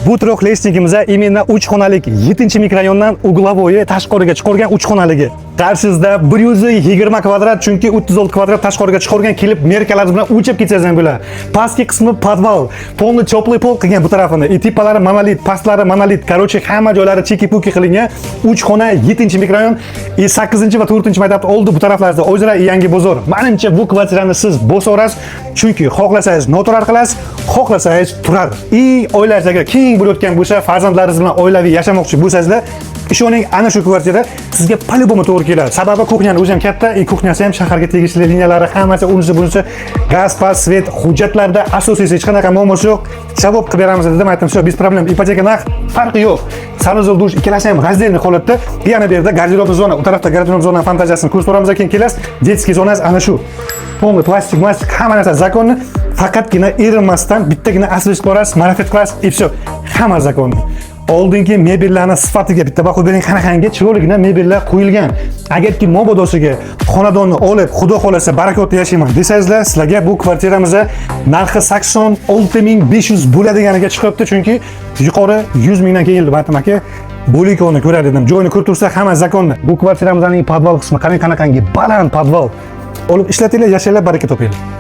Bu трехлестник imiz именно 3 xonalik, 7 mikrorayondan угловой, tashqariga chiqargan 3 xonaligi. Qarshizda 120 kvadrat, chunki 36 kvadrat tashqariga chiqargan, kelib мерка lar bilan o'lchab ketsangiz ham bo'ladi. Pastki qismi podval, полный теплый pol qilgan bu tarafini. И tepalari monolit, pastlari monolit. Короче, hamma joylari чики-пуки qilingan. 3 xona, 7 mikrorayon и 8 va 4 maktabni oldi bu taraflarda O'zra, yangi bozor. Menimcha, bu kvartirani siz bosaverasiz, chunki xohlasangiz noturar qilasiz, xohlasangiz turar. И oilangiz agar keng bo'layotgan bo'lsa, farzandlaringiz bilan oilaviy yashamoqchi bo'lsangizlar, ishoning, ana shu kvartira sizga по-любому to'g'ri keladi. Sababi кухня ni o'zi ham katta, и кухня si ham shaharga tegishli liniyalari hammasi, unisi bunisi, gaz, paz, свет, hujjatlarda asosiysi hech qanaqa muammosi yo'q. Savob qilib beramiz dedim, aytdim, все, без проблем. Ipoteka, narx farqi yo'q. Санузел, dush ikkalasi ham раздельный holatda. Yana bu yerda garderobный zona, u tarafda garderob zona fantaziyasini ko'rsatamiz, keyin kelasiz, детский zonasi ana shu. Полный plastik, plastik, hamma narsa законный. Faqatgina erinmasdan bittagina освежить qilasiz, марафет qilasiz, и все. Hamma законный. Oldingi mebellarni sifatiga bitta baho bering, qanaqangi chiroyligina mebellar qo'yilgan. Agarki mobodosiga xonadonni olib, xudo xohlasa, barakotda yashayman desangizlar, sizlarga bu kvartiramizni narxi 86 500 bo'ladiganiga chiqyapti, chunki yuqori 100 mingdan keyin aytdim, aka, bo'likovni ko'rar dedim. Joyini ko'rib tursa, hamma законный. Bu kvartiramizning podval qismi, qarang, qanaqangi baland podval. Olib ishlatinglar, yashanglar, baraka topinglar.